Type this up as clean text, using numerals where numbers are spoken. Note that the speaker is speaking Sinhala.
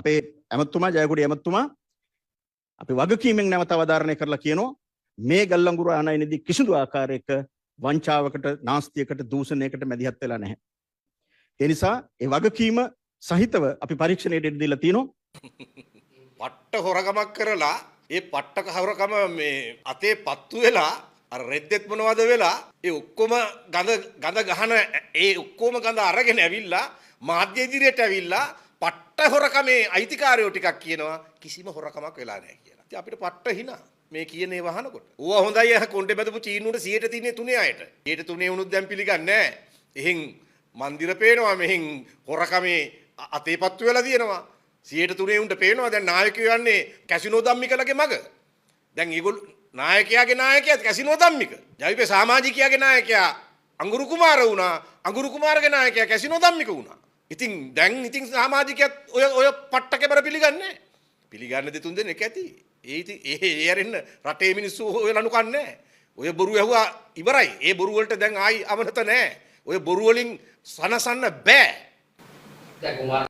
අපේ ඇමතුමා, ජයකොඩි ඇමතුමා අපි වගකීමෙන් නැවත අවධාරණය කරලා කියනවා, මේ ගල්අඟුරු ආනයනයේදී කිසිදු ආකාරයක වංචාවකට, නාස්තියකට, දූෂණයකට මැදිහත් වෙලා නැහැ. ඒ නිසා ඒ වගකීම සහිතව අපි පරීක්ෂණයට ඉඩ දීලා තියෙනවා. පට්ට හොරකමක් කරලා ඒ පට්ට හොරකම මේ අතේ පත්තු වෙලා අර රෙද්දෙත් මොනවද වෙලා ඒ ඔක්කොම ගඳ ගඳ ගහන ඒ ඔක්කොම ගඳ අරගෙන ඇවිල්ලා මාධ්‍ය ඉදිරියට ඇවිල්ලා පට්ට හොරකමේ අයිතිකාරයෝ ටිකක් කියනවා කිසිම හොරකමක් වෙලා නැහැ කියලා. ඉතින් අපිට පට්ට හිනා මේ කියන ඒවා අහනකොට. ඌවා හොඳයි, අහ කොණ්ඩේ බැදපු චීනුවට 100ට තින්නේ තුනේ අයට. 100ට තුනේ වුණොත් දැන් පිළිගන්නේ නැහැ. එහෙන් මන්දිර පේනවා, මෙහෙන් හොරකමේ අතේ පත්තු වෙලා තියෙනවා. 100ට තුනේ උන්ට පේනවා දැන් නායකයෝ යන්නේ කැසිනෝ ධම්මිකලගේ මග. දැන් ඒගොල්ලෝ නායකයාගේ නායකයා කැසිනෝ ධම්මික. ජවිපේ සමාජිකයාගේ නායකයා අඟුරු කුමාර වුණා. අඟුරු කුමාරගේ නායකයා කැසිනෝ ධම්මික වුණා. ඉතින් දැන් ඉතින් සමාජිකයාත් ඔය ඔය පට්ට කෙබර පිළිගන්නේ නැහැ. පිළිගන්න දෙතුන් දෙනෙක් ඇති. ඒ ඉතින් ඒ ඒ ඇරෙන්න රටේ මිනිස්සු ඔය ලනු කන්නේ නැහැ. ඔය බොරු ඇහුවා ඉවරයි. ඒ බොරු වලට දැන් ආයි අවනත නැහැ. ඔය බොරු වලින් සනසන්න බෑ. දැන් කුමාර